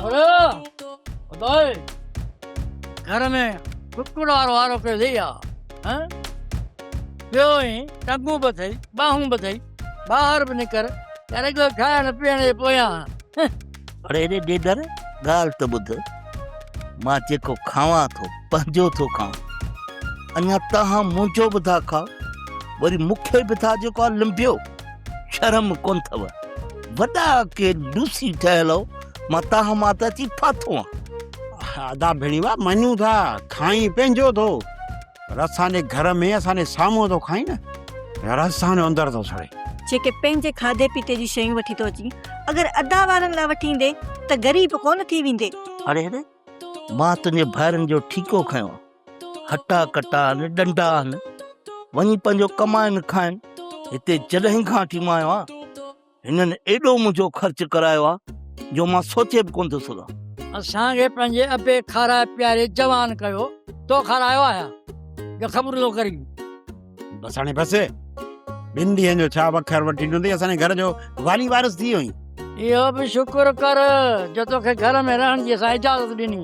ادوئي گهر ۾ ڪڪڙ وارو وارو ڪيو اٿئي يا هن ٻيو ائين ٽنگون به اٿئي ٻانهون به اٿئي ٻاهر به نڪر يار اڳو کائڻ پيئڻ جي پويان. اڙي ڙي ڏيڏر ڳالهه ته ٻڌ مان جيڪو کاوان ٿو پنهنجو ٿو کاوان اڃا تهان منهنجو به ٿا کائو وري مون کي به ٿا جيڪو آ لنبيو شرم ڪونه اٿو وڏا ڪي لوسي ٺهيل هو مان تهان مان ته اچي ڦاٿو آن. ادا ڀيڻيوا مڃون ٿا کائين پنهنجو ٿو پر اسان جي گهر ۾ اسان جي سامهون ٿو کائين نه يار اسان جو اندر ٿو سڙي. جيڪي پنهنجي کاڌي پيتي جون شيون وٺي ٿو اچين اگر ادا وارن لاء وٺي ايندين ته غريب ڪونه ٿي ويندين. اڙي اڙي مان تنهنجي ڀائرن جو ٺيڪو کنيو آ هٽا ڪٽا آهن ڏنڊا آهن وڃي پنهنجو ڪمائن کائن هتي جڏهن کان وٺي مان آيو آهيان هنن ايڏو منهنجو خرچ ڪرايو آ جو مان سوچي به ڪونه ٿو سگهان. اسان کي پنهنجي ابي کارائي پياري جوان ڪيو، تو کارايو آ ڇا جو خبرون ٿو ڪرين. بس هاڻي بس، ٻن ڏينهن جو ڇا وکر وٺي ڏنو اٿئي، اسان جي گهر جو والي وارث ٿي ويو آهين. اهو به شڪر ڪر جو توکي گهر ۾ رهڻ جي اسان اجازت ڏني،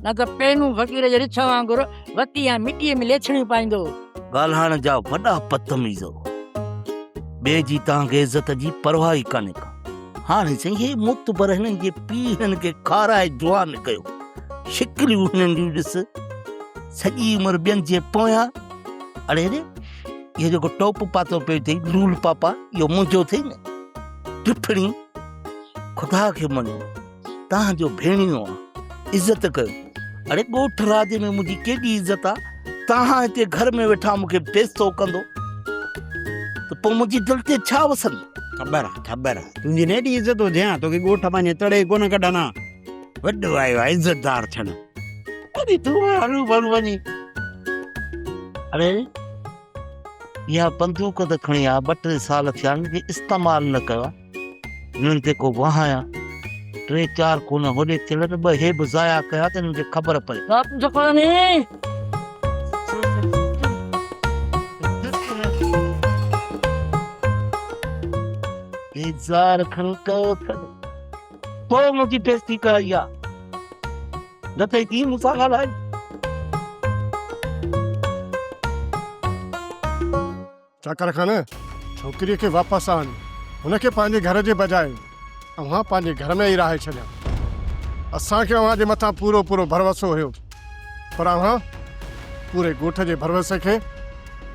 نه ته پينو فقير جي رڇ وانگر وتي ۽ مٽيء ۾ ليڇڻيون پائيندو هو. ڳالهائڻ جا وڏا بدتميز هو. ٻئي جي توهان کي عزت جي پرواهه ئي ڪانهي ڪا. هاڻي سائين هي معتبر هنن جي پيء هنن کي کارائي جوان ڪيو. شڪليون هنن جون ڏس. سڄي عمر ٻين جي پويان. اڙي ري اهو جيڪو ٽوپ پاتو پيو اٿئي لول پاپا اهو منهنجو اٿئي نه. ٽڦڻي خدا کي مڃو. توهان جو ڀيڻيو آ، عزت ڪيو. اڙي ڳوٺ راڄ ۾ منهنجي ڪيڏي عزت آ، توهان هتي گهر ۾ ويٺا مون کي بيستو ڪندو ته پوء منهنجي دل تي ڇا وسندو؟ خبر آ، خبر آ، تنهنجي نه ايڏي عزت هجي ها، توکي ڳوٺ مان ائين تڙي ڪونه ڪڍن ها. وڏو آيو آ عزتدار ٿيڻ. اڙي تون هرو ڀرو وڃي. اڙي اها بندوق ته کڻي آ، ٻه ٽي سال ٿيا آهن، جي استعمال نه ڪيو آ. هنن تي ڪو وهايان ٽي چار ڪونه هوڏي ٿيل ته ٻه هي به ضايع ڪيا ته هنن کي خبر پئي. بيزار کڻي ڪيو اٿن. پوء منهنجي بيعزتي ڪرائي آ. نه ته ڪيئن مون سان ڳالهائين. چاڪر خان، ڇوڪريء کي واپس آڻ. هن کي پنهنجي گهر جي بجاء اوهان پنهنجي گهر ۾ ئي رهائي ڇڏيان. اسان کي اوهان جي مٿان پورو پورو ڀروسو هيو، پر اوهان پوري ڳوٺ جي ڀروسي کي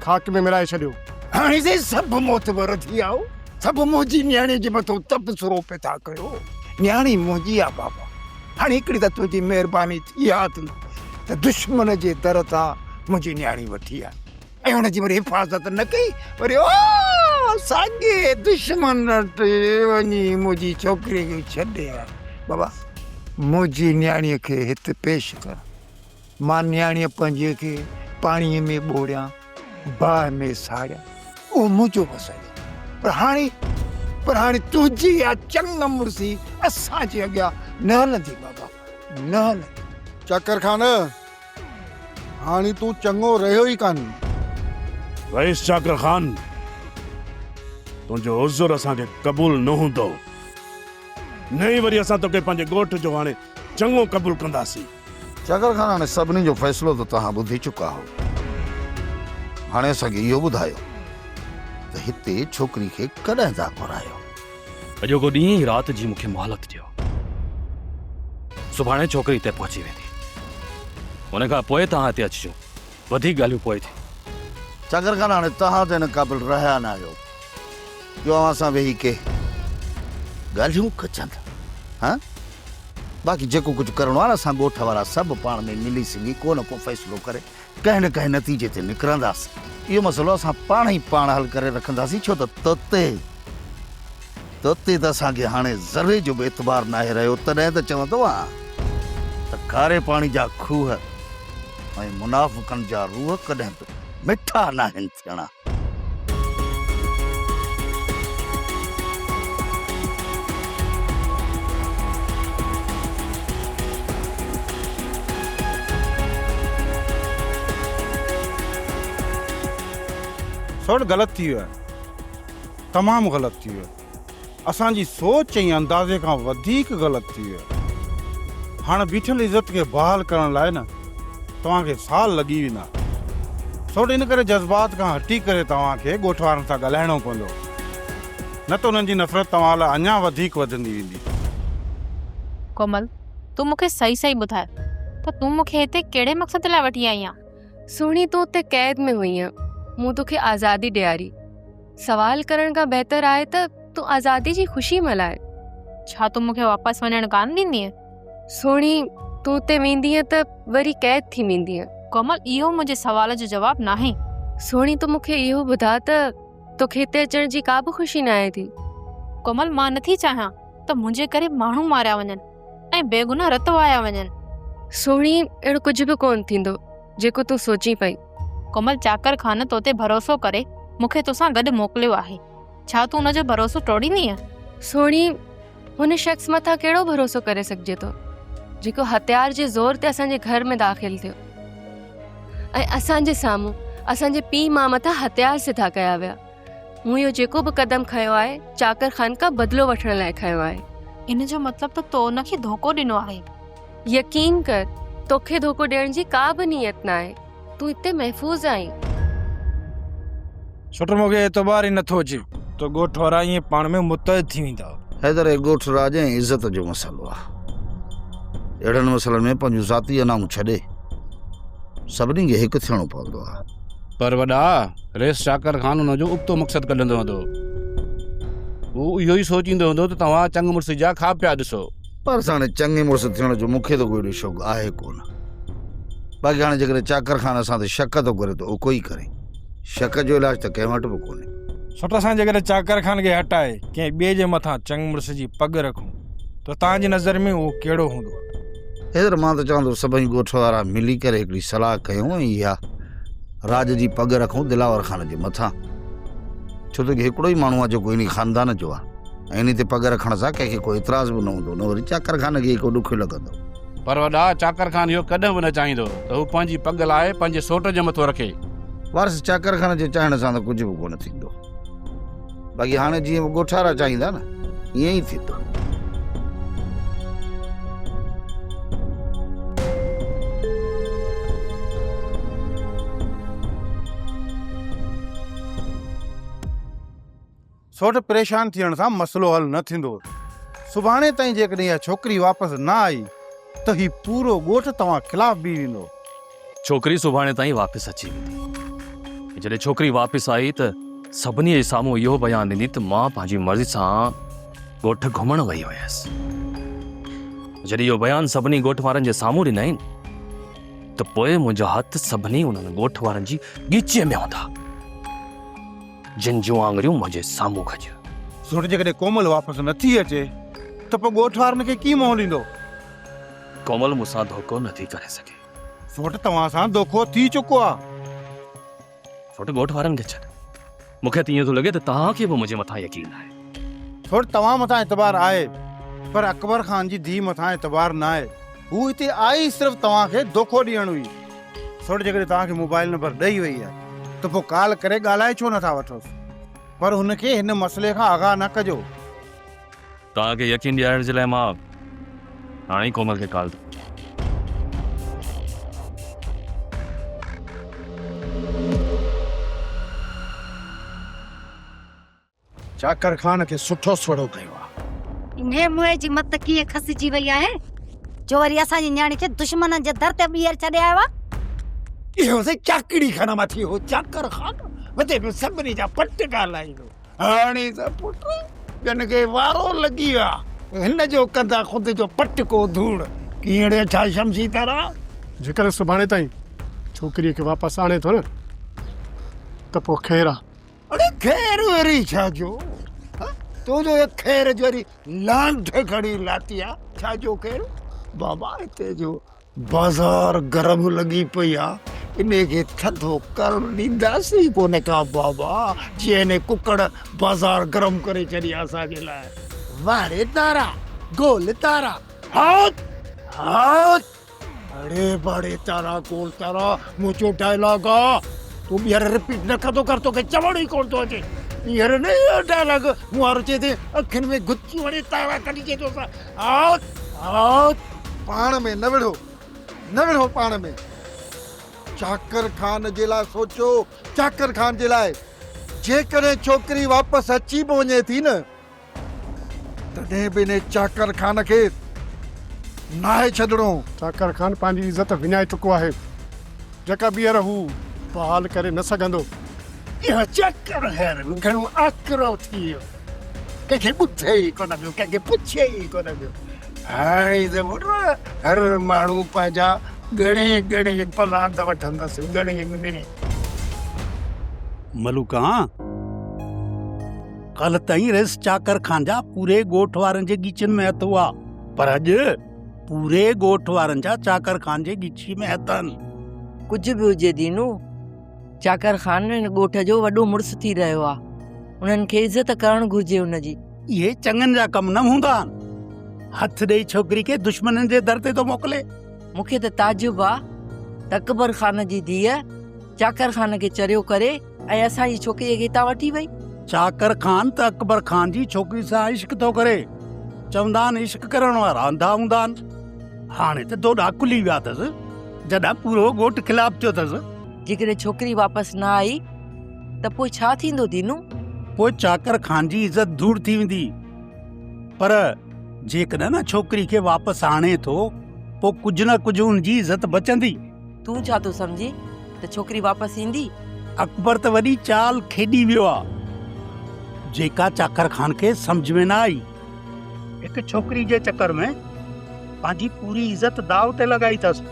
خاڪ ۾ ملائي ڇڏيو. هاڻي سائين سڀ معتبر ٿي ويا آهيو، سڀ منهنجي نياڻيء جي مٿان تبصرو پئي ٿا ڪيو. نياڻي منهنجي آ بابا، هاڻي هڪڙي ته تنهنجي مهرباني ٿي ها ته دشمن جي در تان منهنجي نياڻي وٺي آ. ۽ ان جي وري حفاظت نه ڪئي وري او ساڳي دشمن وٽ وڃي منهنجي ڇوڪري کي ڇڏي آ. بابا منهنجي نياڻيء کي هت پيش ڪر. مان نياڻيء پنهنجي کي پاڻيء ۾ ٻوڙيان، باهه ۾ ساڙيان، اهو منهنجو مسئلو. پر هاڻي پر هاڻي تنهنجي اها چڱ مڙسي اسان جي اڳيان نه هلندي بابا نه هلندي. چاڪر خان! هاڻي تون چڱو رهيو ئي ڪانهين. رئيس چاڪر خان، تنهنجو عذر اسان کي قبول نه هوندو، نه ئي وري اسان توکي پنهنجي ڳوٺ جو هاڻي چڱو قبول ڪنداسين. چاڪر خان، هاڻي سڀني جو فيصلو ته توهان ٻڌي چڪا آهو. هاڻي اسان کي اهو ٻڌايو ته هتي ڇوڪري کي ڪڏهن ٿا گهرايو؟ اڄوڪو ڏينهن ۽ رات جي مون کي مهلت ڏيو. سڀاڻي ڇوڪري هتي پهچي ويندي. ان کان پوء توهان هتي اچجو. وڌيڪ ڳالهيون پوء ٿينديون. چاڪر خان، هاڻي توهان ته ان قابل رهيا نه آهيو جو اوهان سان ويهي ڪي ڳالهيون ڪجن. ها؟ باقي جيڪو ڪجهه ڪرڻو آهي نه اسان ڳوٺ وارا سڀ پاڻ ۾ ملي سلي ڪو نه ڪو فيصلو ڪري ڪنهن نه ڪنهن نتيجي تي نڪرنداسين. اهو مسئلو اسان پاڻ ئي پاڻ حل ڪري رکنداسين ڇو ته توتي توتي ته اسان کي هاڻي ذري جو به اعتبار ناهي رهيو تڏهن ته چوندو آهيان ته کاري پاڻي جا کوهه ۽ منافقن جا روح ڪڏهن به مٺا ناهن ٿيڻا. سوٽ غلط ٿي ويو آهي تمام غلط ٿي ويو آهي اسان جي سوچ ۽ اندازي کان وڌيڪ غلط ٿي ويو آهي. هاڻ بيٺل عزت کي بحال ڪرڻ لاء نه توهان کي سال لڳي ويندا. سوٽ ان ڪري جذبات کان هٽي ڪري توهان کي ڳوٺ وارن سان ڳالهائڻو پوندو. نه ته انهن جي نفرت توهان لاء اڃا وڌيڪ وڌندي ويندي. ڪومل، تون مون کي صحيح صحيح ٻڌاء ته تون مون کي هتي ڪهڙي مقصد لاء وٺي آئي آن؟ سهڻي تون اتي قيد ۾ هئينء، مون توکي آزادي ڏياري. سوال ڪرڻ کان بهتر آهي ته تون آزادي جي خوشي ملهاء. ڇا تون مون کي واپس وڃڻ ڪانه ڏيندينء؟ سهڻي، تون اتي ويندينء ته وري قيد ٿي ويندينء. ڪومل، اهو منهنجي سوال جو جواب ناهي. سهڻي، تون مون کي اهو ٻڌاء ته توکي هتي اچڻ جي ڪا به خوشي ناهي ٿي؟ ڪومل، مان نٿي چاهيان ته منهنجي ڪري ماڻهو ماريا وڃن ۽ بيگناهه رت وهايا وڃن. سهڻي، اهڙو ڪجهه به ڪونه ٿيندو، جيڪو تون سوچين پئي. ڪومل، چاڪر خان تو تي ڀروسو ڪري مون کي توسان گڏ موڪليو آهي. ڇا تون ان جو ڀروسو ٽوڙيندينء؟ سهڻي، هن شخص مٿان ڪهڙو ڀروسو ڪري سگهجي ٿو، جيڪو هٿيار جي زور تي اسان جي گهر ۾ داخل ٿيو ۽ اسان جي سامهون اسان جي پيء ماء مٿان هٿيار سڌا ڪيا ويا. مون اهو جيڪو به قدم کنيو آهي، چاڪر خان کان بدلو وٺڻ لاء کنيو آهي. ان جو مطلب ته تو ان کي ڌوڪو ڏنو آهي. يقين ڪر، توکي ڌوڪو ڏيڻ جي ڪا به نيت ناهي. تون هتي محفوظ آهين. سوٽ مون کي اعتبار ئي نٿو اچي ته ڳوٺ وارا ائين پاڻ ۾ متحد ٿي ويندا. حيدر هي ڳوٺ راڄ ۽ عزت جو مسئلو آ. اهڙن مسئلن ۾ پنهنجون ذاتي انائون ڇڏي سڀني کي هڪ ٿيڻو پوندو آ. پر وڏا، رئيس چاڪر خان ان جو ابتو مقصد ڪڍندو هوندو. هو اهو ئي سوچيندو هوندو ته توهان چڱ مڙسي جا خواب پيا ڏسو. پر ساڻي چڱي مڙس ٿيڻ جو مون کي ته ڪو ايڏو شوق آهي ڪونه. باقي هاڻي جيڪڏهن چاڪر خان اسان تي شڪ ٿو ڪري ته اهو ئي ڪري. شڪ جو علاج ته ڪنهن وٽ به ڪونهي. سوٽ اسان جيڪڏهن چاڪر خان کي هٽائي ڪنهن ٻئي جي مٿان چڱ مڙس جي پڳ رکون ته توهان جي نظر ۾ اهو ڪهڙو هوندو؟ حيدر مان ته چوان ٿو سڀئي ڳوٺ وارا ملي ڪري هڪڙي صلاح ڪيون ۽ اها راڄ جي پڳ رکون دلاور خان جي مٿان. ڇو ته هڪڙو ئي ماڻهو آهي جيڪو انهي خاندان جو آهي. ۽ انهي تي پڳ رکڻ سان ڪنهن کي ڪو اعتراض به نه هوندو، نه وري چاڪر خان کي ئي ڪو ڏکيو لڳندو. پر وڏا، چاڪر خان اهو ڪڏهن به نه چاهيندو ته هو پنهنجي پڳ لاهي پنهنجي سوٽ جي مٿو رکي. وارث، چاڪر خان جي چاهڻ سان ته ڪجهه به ڪونه ٿيندو. باقي هاڻي جيئن به ڳوٺارا چاهيندا نه، ائين ئي ٿيندو. سوٽ پريشان ٿيڻ سان مسئلو حل نه ٿيندو. سڀاڻي تائين جيڪڏهن اها ڇوڪري واپس نه آئي ته هي پورو ڳوٺ توهان خلاف بيهي ويندو. ڇوڪري سڀاڻي تائين واپس اچي ويندي. ۽ جڏهن ڇوڪري واپس آئي ته سڀني جي سامهون اهو بيان ڏيندي ته مان پنهنجي مرضي سان ڳوٺ گهمڻ وئي هيس. جڏهن اهو بيان سڀني ڳوٺ وارن جي سامهون ڏنائين ته پوء منهنجا هٿ سڀني انهن ڳوٺ وارن جي ڳچيء ۾ هوندا. جن جون آڱريون منهنجي سامهون کڄيون. سوٽ جيڪڏهن ڪومل واپس نه ٿي اچي ته پوء ڳوٺ وارن کي ڪيئن منهن ڏيندو؟ ڪومل مون سان ڌوڪو نه ٿي ڪري سگهي. سوٽ توهان سان دوکو ٿي چڪو آ. سوٽ ڳوٺ وارن کي ڇڏ. مون کي ته ائين ٿو لڳي ته توهان کي به منهنجي مٿان يقين ناهي. سوٽ توهان مٿان اعتبار آهي پر اڪبر خان جي ڌيء مٿان اعتبار ناهي. هو هتي آئي ئي صرف توهان کي دوکو ڏيڻ هئي. سوٽ جيڪڏهن توهان کي موبائل نمبر ڏئي وئي آهي ته پوء ڪال ڪري ڳالهائي ڇو نٿا وٺوس؟ پر هن کي هن مسئلي کان آگاهه نه ڪجو. توهان کي يقين ڏيارڻ جي لاء مان هاڻي ئي ڪومل کي ڪال ٿو ڪريان. چاڪر خان کي سٺو سوڙهو ڪيو آ. انهيء موئي جي مت ڪيئن کسجي وئي آهي، جو وري اسان جي نياڻي کي دشمنن جي در تي ٻيهر ڇڏي آيو آ. اهو سائين چاڪڙي خان مان ٿي هو چاڪر خان وتي پيو سڀني جا پٽ ڳالهائيندو. هاڻي ته پٽ ٻين کي وارو لڳي ويو آ. هن جو ڪندا خود جو پٽڪو ڌوڙ. ڪيئن ڙي ڇا شمسي تارا. جيڪڏهن سڀاڻي تائين ڇوڪريء کي واپس آڻي ٿو نه ته پوء خير آ. اڙي خير وري ڇا جو؟ ها تو جو خير جو وري لانڍ کڻي لاتي آ ڇا جو خير؟ بابا هتي جو بازار گرم لڳي پئي آ انهي کي ٿڌو ڪرڻ ڏينداسين ئي ڪونه ڪا بابا جيئن هن ڪڪڙ بازار گرم ڪري ڇڏي آ اسان جي لاء. واهه ري تارا گول تارا. هات هات اڙي بڙي تارا گول تارا منهنجو ڊائلاگ آ تون ٻيهر رپيٽ نه ڪندو ڪر توکي چوڻ ئي ڪونه ٿو اچي ٻيهر نه اهو ڊائلاگ مون وارو چئي ٿي اکين ۾ گهچي وڃي تارا ڪڍي چئي ٿو آ آ. پاڻ ۾ نه وڙهو، نه وڙهو پاڻ ۾. چاڪر خان جي لاء سوچيو، چاڪر خان جي لاء. جيڪڏهن ڇوڪري واپس اچي به وڃي ٿي نه، تڏهن به انهي چاڪر خان کي ناهي ڇڏڻو. چاڪر خان پنهنجي عزت وڃائي چڪو آهي، جيڪا ٻيهر هو بحال ڪري نه سگهندو. اهو چاڪر خان به گهڻو آڪرو ٿي ويو. ڪنهن کي ٻڌي ئي ڪونه پيو، ڪنهن کي پڇي ئي ڪونه پيو. هاڻي ته پٽ هر ماڻهو پنهنجا ڳڻي ڳڻي پلاند وٺندس، ڳڻي ڳڻي. ملوڪان، ڪالهه تائين رئيس چاڪر خان جا پوري ڳوٺ وارن جي ڳيچن ۾ هٿ هئا، پر اڄ پوري ڳوٺ وارن جا چاڪر خان جي ڳيچي ۾ هٿ آهن. ڪجهه به هجي دينو، چاڪر خان هن ڳوٺ جو وڏو مڙس ٿي رهيو آ. انهن کي عزت ڪرڻ گهرجي ان جي. اهي چڱن جا ڪم نه هوندا آهن. هٿ ڏيئي ڇوڪري کي دشمنن جي در تي ٿو موڪلي. مون کي ته تعجب آ ته اڪبر خان جي ڌيء چاڪر خان کي چريو ڪري ۽ اسان جي ڇوڪريء کي هتان وٺي وئي. چاڪر خان ته اڪبر خان جي ڇوڪري سان عشق ٿو ڪري. چوندا آهن عشق ڪرڻ وارا انڌا هوندا آهن. هاڻي ته دوڏا کلي ويا اٿس. جڏهن پورو ڳوٺ خلاف ٿيو اٿس. جيڪڏهن ڇوڪري واپس نه آئي ته پوء ڇا ٿيندو دينو؟ پوء چاڪر خان جي عزت ڌوڙ ٿي ويندي. پر جيڪڏهن نه ڇوڪري کي واپس آڻي ٿو پوء ڪجهه نه ڪجهه ان جي عزت بچندي. تون ڇا ٿو سمجهين ته ڇوڪري واپس ايندي؟ اڪبر ته وڏي چال کيڏي ويو آ، جيڪا چاڪر خان کي سمجهه ۾ نه آئي. هڪ ڇوڪري جي چڪر ۾ پنهنجي پوري عزت داء تي لڳائي اٿس.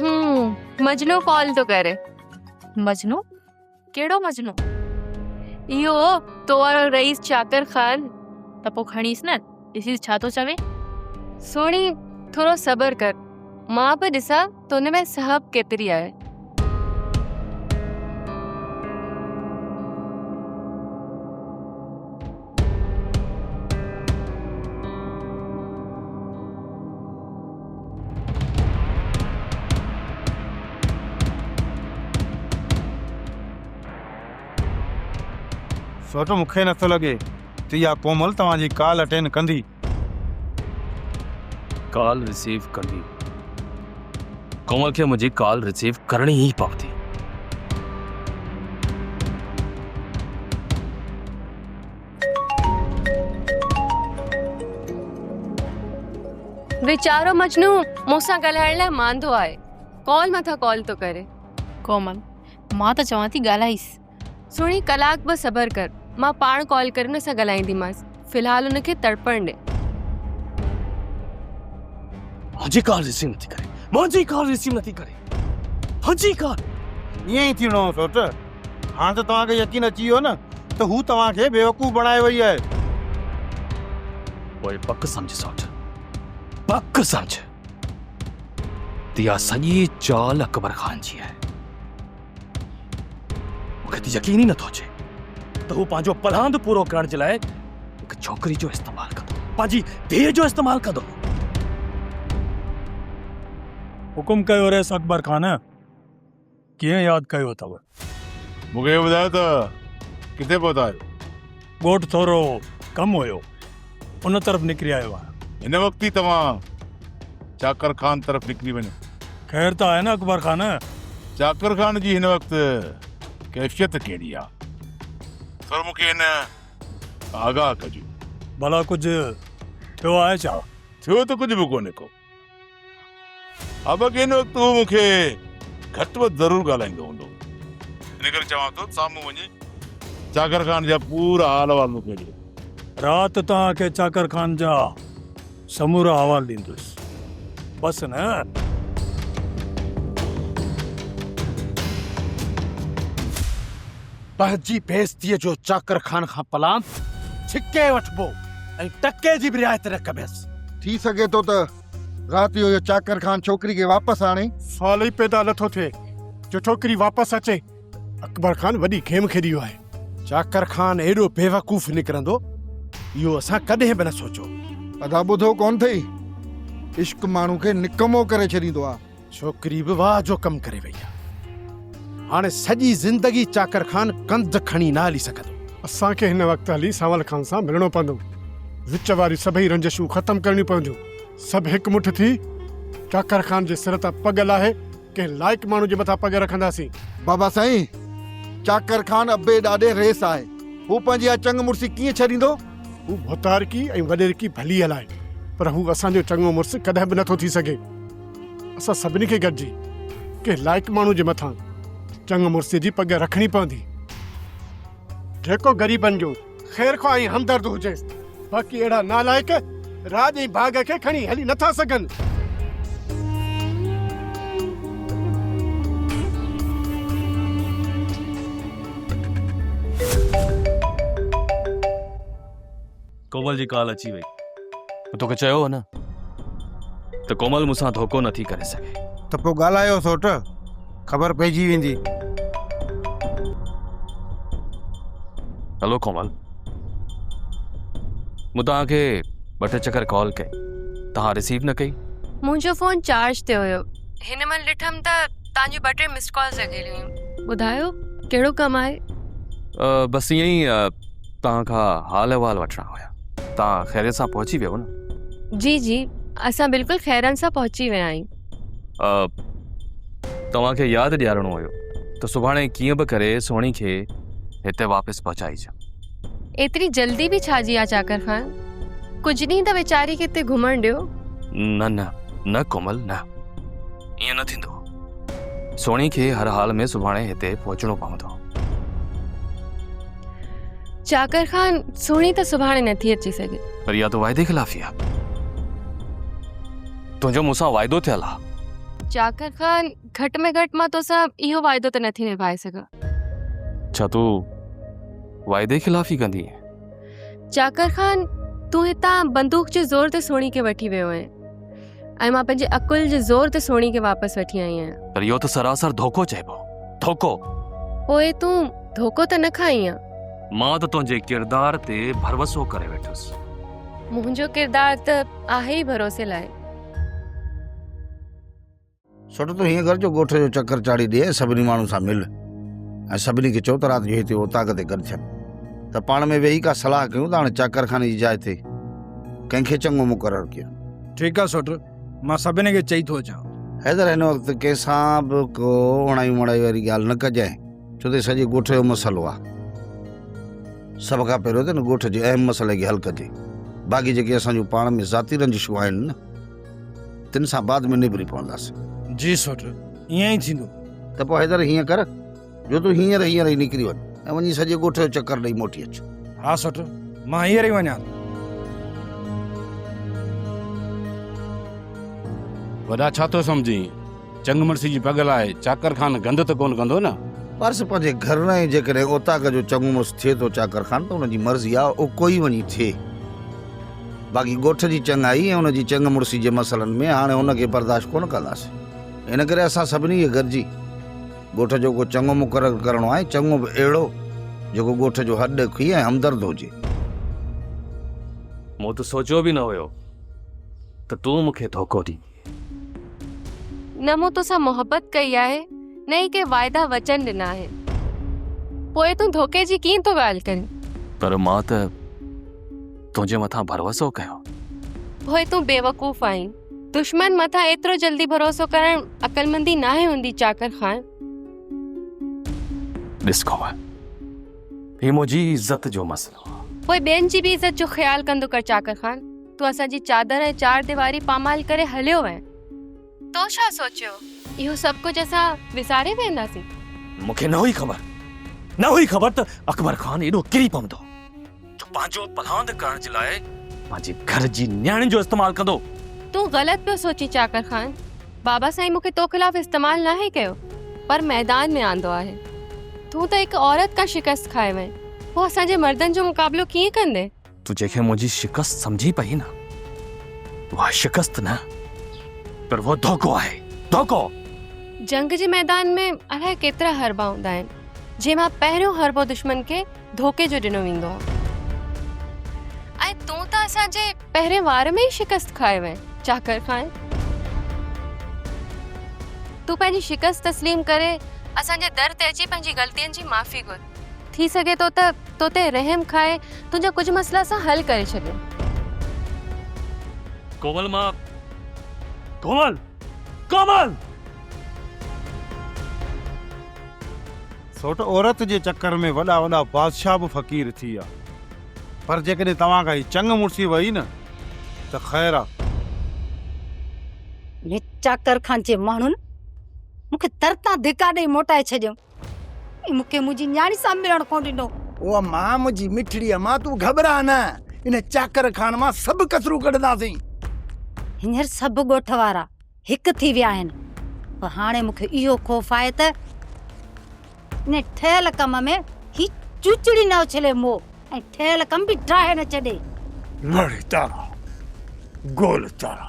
هون مجنو ڪال ٿو ڪري. مجنو؟ ڪهڙو مجنو؟ اهو تو وارو رئيس چاڪر خان. ته پوء کڻيس نه، ڏسيس ڇا ٿو چوي. سهڻي ٿورو صبر ڪر، مان به ڏسان ته ان ۾ سهپ ڪيتري آهي. سوٽ مون کي نٿو لڳي ته اها ڪومل توهان جي ڪال اٽينڊ ڪندي. ڪال رسيو ڪندي. ڪومل کي منهنجي ڪال رسيو ڪرڻي ئي پوندي. ويچارو مجنو مون سان ڳالهائڻ لاء ماندو آهي. ڪال مٿان ڪال ٿو ڪري. ڪومل، مان ته چوان ٿي ڳالهائيس. سهڻي ڪلاڪ ٻه صبر ڪر، مان پاڻ ڪال ڪري ان سان ڳالهائينديمانس. في الحال ان کي تڙپڻ ڏي. منهنجي ڪال رسيو نٿي ڪري. منهنجي ڪال رسيو نٿي ڪري. منهنجي ڪال. ائين ئي ٿيڻو هو سوٽ. هاڻ ته توهان کي يقين اچي ويو نه ته هو توهان کي بيوقوف بڻائي وئي آهي. پوء پڪ سمجهه سوٽ. پڪ سمجهه ته اها سڄي چال اڪبر خان جي آهي. مون کي ته يقين ئي نٿو اچي ته هو پنهنجو پلاند پورو ڪرڻ جي لاء هڪ ڇوڪري جو استعمال ڪندو، پنهنجي ڌيء جو استعمال ڪندو. حڪم ڪيو رئيس اڪبر خان، ڪيئن ياد ڪيو اٿو؟ مون کي اهو ٻڌايو ته ڪٿي پهتا آهيو؟ ڳوٺ ٿورو ڪم هيو، ان طرف نڪري آيو آهيان. هن وقت ئي توهان چاڪر خان طرف نڪري وڃو. خير ته آهي نه اڪبر خان؟ چاڪر خان جي هن وقت ڪيفيت ڪهڙي آ؟ ٿورو مون کي ان کان آگاهه ڪجو. ڀلا ڪجهه ٿيو آهي ڇا؟ ٿيو ته ڪجهه به ڪونهي ڪو. ها باقي هن وقت هو مون کي گهٽ وڌ ضرور ڳالهائيندو هوندو. ان ڪري چوان ٿو ته سامهون وڃي چاڪر خان جا پورا حال احوال مون کي ڏيو. رات توهان کي چاڪر خان جا سمورا احوال ڏيندس. بس نه. پنهنجي بيعزتيء جو چاڪر خان کان پلاند ڇڪي وٺبو ۽ ٽڪي جي به رعايت نه ڪبيس. ٿي سگهي ٿو ته رات جو اهو چاڪر خان ڇوڪري کي واپس آڻي. سوال ئي پيدا نه ٿو ٿئي جو ڇوڪري واپس اچي. اڪبر خان وڏي گيم کيڏي ويو آهي. چاڪر خان ايڏو بيوقوف نڪرندو اهو اسان ڪڏهن به نه سوچيو. ادا ٻڌو ڪونه ٿئي. عشق ماڻهو کي نڪمو ڪري ڇڏيندو آ. ڇوڪري به واهه جو ڪم ڪري وئي آ. هاڻي سڄي زندگي چاڪر خان ڪنڌ کڻي نه هلي سگهندو. اسان کي هن وقت هلي سانول خان سان ملڻو پوندو. وچ واريون سڀئي رنجشون ختم ڪرڻيون پونديون. سڀ هڪ مٺ ٿي چاڪر خان جي سر تان پڳ لاهي ڪنهن لائق ماڻهو جي مٿان پڳ رکنداسين. بابا سائين، چاڪر خان ابي ڏاڏي ريس آهي. هو پنهنجي اها چڱ مڙسي ڪيئن ڇڏيندو؟ هو ڀوتارڪي ۽ وڏيرڪي ڀلي هلائي، پر هو اسان جو چڱو مڙس ڪڏهن به نٿو ٿي سگهي. اسان سڀني کي گڏجي ڪنهن لائق ماڻهو جي مٿان چڱ مڙسي جي پڳ رکڻي پوندي. جيڪو غريبن جو خيرخواهه ۽ همدرد هجي. باقي اهڙا نالائق راڄ ۽ ڀاڳ کي کڻي هلي نٿا سگهن. ڪومل جي ڪال اچي وئي. مون توکي چيو هو نه ته ڪومل مون سان ڌوڪو نٿي ڪري سگهي. ته پوء ڳالهايو سوٽ، خبر پئجي ويندي. هلو ڪومل، مون توهان کي ٻه ٽي چڪر ڪال ڪئي، توهان رسيو نه ڪئي. منهنجو فون چارج تي هيو، هن مهل ڏٺم ته توهان جون ٻه ٽي مسڊ ڪالز لڳل هيون. ٻڌايو ڪهڙو ڪم آهي؟ بس ائين ئي توهان کان حال احوال وٺڻا هيا. توهان خيريت سان پهچي ويو نه؟ جي جي اسان بلڪل خيرن سان پهچي ويا آهيون. توهان کي ياد ڏيارڻو هيو ته سڀاڻي ڪيئن به ڪري سهڻي کي هتي واپس پهچائجان. ايتري جلدي به ڇا جي آ چاڪر خان؟ ڪجهه ڏينهن ته ويچاري کي هتي گهمڻ ڏيو. نه نه نه ڪومل نه ائين نه ٿيندو. سهڻي کي هر حال ۾ سڀاڻي هتي پهچڻو پوندو. چاڪر خان سهڻي ته سڀاڻي نٿي اچي سگهي. پر اها ته واعدي خلافي آ. تنهنجو مون سان واعدو ٿيل آ. چاڪر خان گهٽ ۾ گهٽ مان توسان اهو واعدو ته نٿي نڀائي سگهان. ڇا تون واعدي خلافي ڪندينء؟ چاڪر خان تون هتان بندوق جي زور تي سهڻي کي وٺي ويو آهين ۽ مان پنهنجي عقل جي زور تي سهڻي کي واپس وٺي آئي آهيان. پر اهو ته سراسر ڌوڪو چئبو. ڌوڪو! پوء تون ڌوڪو ته نه کائين ها؟ مان ته تنهنجي ڪردار تي ڀروسو ڪري ويٺس. منهنجو ڪردار ته آهي ئي ڀروسي لاء. سوٽ تون هيئن ڪر جو ڳوٺ جو چڪر چاڙهي ڏي ۽ سڀني ماڻهن سان مل ۽ سڀني کي چئو ته رات جو هتي اوطاق تي گڏ ٿين ته پاڻ ۾ ويهي ڪا صلاح ڪيون ته هاڻي چاڪر خاني جي جاء تي ڪنهن کي چڱو مقرر ڪيون. ٺيڪ آ سوٽ، مان سڀني کي چئي ٿو اچان. حيدر هن وقت ڪنهن سان به ڪو اڻائي مڻائي واري ڳالهه نه ڪجانء ڇو ته هي سڄي ڳوٺ جو مسئلو آ. سڀ کان پهريون ته هن ڳوٺ جي اهم مسئلي کي حل ڪجي باقي جيڪي اسان جون پاڻ ۾ ذاتي رنجشون آهن نه تن سان بعد ۾ نبري پونداسين. جي سوٽ، ائين ئي ٿيندو. ته پوء حيدر هيئن ڪر جو تون هينئر هينئر ئي نڪري وڃ ۽ وڃي سڄي ڳوٺ جو چڪر ڏئي موٽي اچ. ها سوٽ، مان هينئر ئي وڃان ٿو. وڏا ڇا ٿو سمجهين؟ چڱ مڙسي جي پڳ لاء چاڪر خان گند ته ڪونه ڪندو نه؟ پرس پنهنجي گهر ۽ جيڪڏهن اوطاق جو چڱو مڙس ٿئي ٿو چاڪر خان ته ان جي مرضي آ اهو ڪوئي وڃي ٿئي. باقي ڳوٺ جي چڱائي ۽ ان جي چڱ مڙسي جي مسئلن ۾ هاڻي ان کي برداشت ڪونه ڪنداسين. ان ڪري اسان سڀني کي گڏجي ڳوٺ جو ڪو چڱو مقرر ڪرڻو آهي، چڱو به اهڙو جيڪو ڳوٺ جو هڏ ڏکي ۽ همدرد هجي. مون ته سوچيو به نه هيو ته تون مون کي ڌوڪو ڏيندينء. نه مون توسان محبت ڪئي آهي نه ئي ڪي واعدا وچن ڏنا آهن. پوء تون ڌوڪي جي ڪيئن ٿو ڳالهه ڪرين؟ پر مان ته تنهنجي مٿان ڀروسو ڪيو. پوء تون بيوقوف آهين. دشمن مٿان ايترو جلدي ڀروسو ڪرڻ عقلمندي ناهي هوندي چاڪر خان. ڏس ڪنول، هي منهنجي عزت جو مسئلو آهي. پوء ٻين جي به عزت جو خيال ڪندو ڪر چاڪر خان. تون اسان جي چادر ۽ چار ديواري پامال ڪري هليو وئين. تو ڇا سوچيو اهو سڀ ڪجهه اسان وساري ويهنداسين؟ مون کي نه هئي خبر، نه هئي خبر ته اڪبر خان ايڏو ڪري پوندو. جو پنهنجو پلاند ڪرڻ جي لاء پنهنجي گهر جي نياڻين جو استعمال ڪندو. تون غلط پيو سوچين چاڪر خان، بابا سائين مون کي تو خلاف استعمال ناهي ڪيو پر ميدان ۾ آندو آهي. تون ته هڪ عورت کان شڪست کائي وئين، پوء اسان جي مردن جو مقابلو ڪيئن ڪندين؟ تون جنهن کي منهنجي شڪست سمجهين پئي نه، اها شڪست نه پر اهو ڌوڪو آهي، ڌوڪو! جنگ جي ميدان ۾ الائي ڪيترا حربا هوندا آهن، جنهن مان پهريون حربو دشمن کي ڌوڪي جو ڏنو ويندو آهي ۽ تون ته اسان جي پهرين وار ۾ ئي شڪست کائي وئين چاڪر خان. تون پنهنجي شڪست تسليم ڪري اسان جي در تي اچي پنهنجي غلطين جي معافي گهر. ٿي سگهي ٿو ته تو تي رحم کائي تنهنجا ڪجهه مسئلا اسان حل ڪري ڇڏيون. ڪومل مان ڪومل! ڪومل! سوٽ عورت جي چڪر ۾ وڏا وڏا بادشاهه به فقير ٿي ويا پر جيڪڏهن توهان کان هي چڱ مڙسي وئي نه ته خير آ. انهي چاڪر خان جي ماڻهن مون کي در تان ڌڪا ڏئي موٽائي ڇڏيو ۽ مون کي منهنجي نياڻي سان ملڻ ڪونه ڏنو. او امان منهنجي مٺڙي امان تون گهٻراء نه ان چاڪر خان مان سڀ ڪسرون ڪڍنداسين. هينئر سڀ ڳوٺ وارا هڪ ٿي ويا آهن پر هاڻي مون کي اهو خوف آهي ته انهي ٺهيل ڪم ۾ هي چوچڙي نه اڇلي مون ۽ ٺهيل ڪم به ڊاهي نه ڇڏي. لڙ تارا گول تارا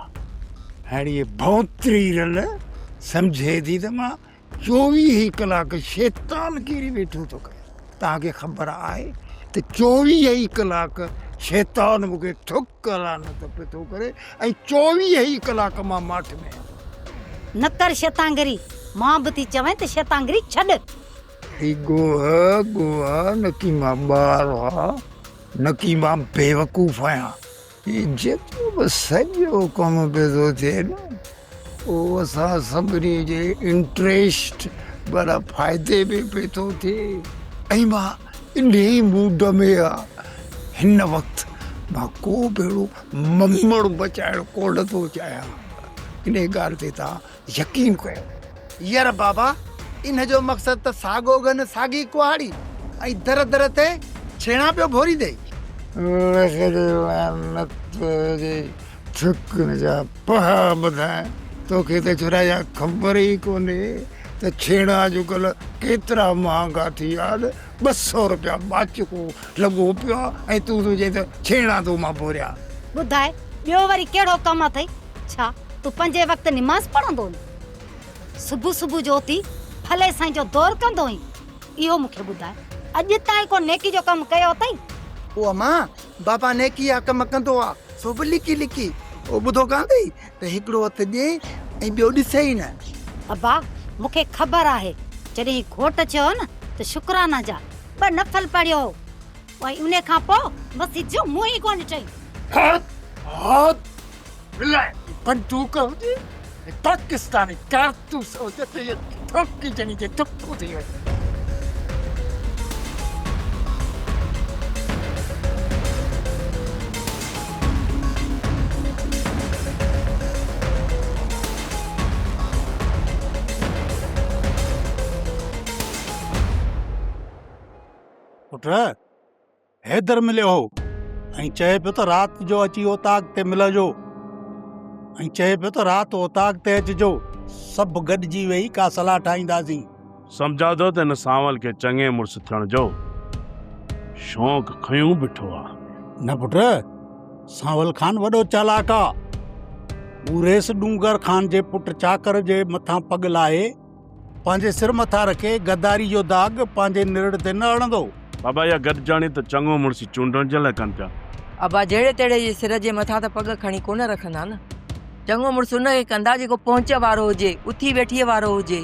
هاڻي هي ڀونتري رل سمجهي ٿي ته مان 24 ئي ڪلاڪ شيطان گيري ويٺو ٿو ڪيان. توهان کي خبر آهي ته 24 ئي ڪلاڪ شيطان مون کي ٿڪ لعنت پيو ٿو ڪري ۽ 24 ئي ڪلاڪ مان ماٺ ۾ آهيان. نه ڪر شيطانگري، مان به ٿي چوين ته شيطانگري ڇڏ. هي ڳوهه ڳوهه نڪي مان ٻار آهيان نڪي مان بيوقوف آهيان. هي جيترو به سڄو ڪم پيو ٿو ٿئي نه اهو اسان سڀني جي انٽريسٽ معنيٰ فائدي ۾ پيو ٿو ٿئي ۽ مان انهي موڊ ۾ آ هن وقت مان ڪو به اهڙو ممڻ بچائڻ ڪونه ٿو چاهيان انهي ڳالهه تي توهان يقين ڪيو. ير بابا ان جو مقصد ته ساڳو گن ساڳي ڪهاڙي ۽ در در تي ڇيڻا پيو ڀوريندي. لک جي لعنت هجي ٿڪن جا پها ٻڌائين توکي ته ڇورا اها خبر ئي ڪونهي ته ڇيڻا اڄڪلهه ڪيترا مهانگا ٿي ويا آهن 200 رپيا ٻاچڪو لڳو پيو آهي ۽ تون ٿو چئين ته ڇيڻا ٿو مان ڀوريان. ٻڌاء ٻيو وري ڪهڙو ڪم اٿئي؟ ڇا تون پنجين وقت نماز پڙهندو هئين؟ صبح صبح جو اٿي ڦلي سائين جو دور ڪندو هئين؟ اهو مون کي ٻڌاء، اڄ تائين ڪو نيڪي جو ڪم ڪيو اٿئي؟ او امان، بابا نيڪي جا ڪم ڪندو آ، سو به لڪي لڪي. او ٻڌو ڪانه اٿئي ته هڪڙو هٿ ڏي ۽ ٻيو ڏسي ئي نه. ابا، مون کي خبر آهي، جڏهن هي گهوٽ ٿيو هو نه ته شڪرانا جا ٻه نفل پڙهيو هو ۽ انهي کان پوء مسجد جو منهن ئي ڪونه ڏٺائين. هٿ هٿ ملائي بندوق هجي ۽ پاڪستاني ڪارتوس هجي ته اهي ٺوڪي جڻي جي ٽڪو ٿي وڃي. پٽ حيدر مليو هو ۽ چئي پيو ته رات جو اچي اوطاق تي ملجو ۽ چئي پيو ته رات اوطاق تي اچجو سڀ گڏجي ويهي ڪا صلاح ٺاهينداسين. سمجهان ٿو ته هن سانول کي چڱي مڙس ٿيڻ جو شوق کنيون بيٺو آ. نه پٽ، سانول خان وڏو چالاڪ آ. هو ريس ڏونگر خان جي پٽ چاڪر جي مٿان پڳ لاهي پنهنجي سر مٿان رکي غداري جو داغ پنهنجي نرڙ تي نه هڻندو. بابا اها گڏجاڻي ته چڱو مڙس چونڊڻ جي لاء ڪن پيا. ابا جهڙي تهڙي جي سر جي مٿان ته پڳ کڻي ڪونه رکندا نه. چڱو مڙس ان کي ڪندا جيڪو پهچ وارو هجي، اٿي ويٺيء وارو هجي،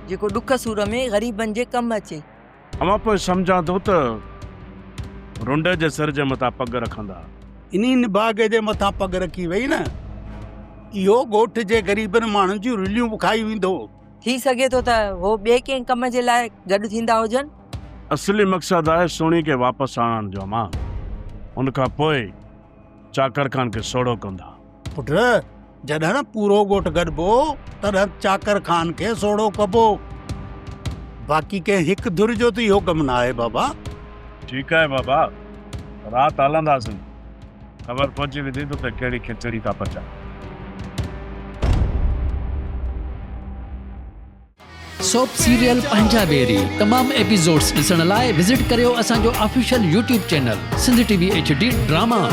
جيڪو ڏک سور ۾ غريبن جي ڪم اچي. اوهان پوء سمجهان ٿو ته رنڊ جي سر جي مٿان پڳ رکندا. انهي نڀاڳي جي مٿان پڳ رکي وئي نه، اهو ڳوٺ جي غريبن ماڻهن جون رليون به کائي ويندو. ٿي سگهي ٿو ته هو ٻئي ڪنهن ڪم جي لاء گڏ ٿيندا هجن. اصلي مقصد آهي سهڻي کي واپس آڻڻ جو امان، ان کان پوء چاڪر خان کي سوڙهو ڪندا. پٽ، جڏهن پورو ڳوٺ گڏبو، تڏهن چاڪر خان کي سوڙهو ڪبو. باقي ڪنهن هڪ ڌر جو ته اهو ڪم ناهي بابا. ٺيڪ آهي بابا، رات هلنداسين، خبر پهچي ويندي ته اتي ڪهڙي کچڙي ٿا پچائن. سوپ سيريل پنهنجا ويري تمام ايپيسوڊز ڏسڻ لاء وزٽ ڪريو اسان جو official YouTube channel Sindh T V H D drama.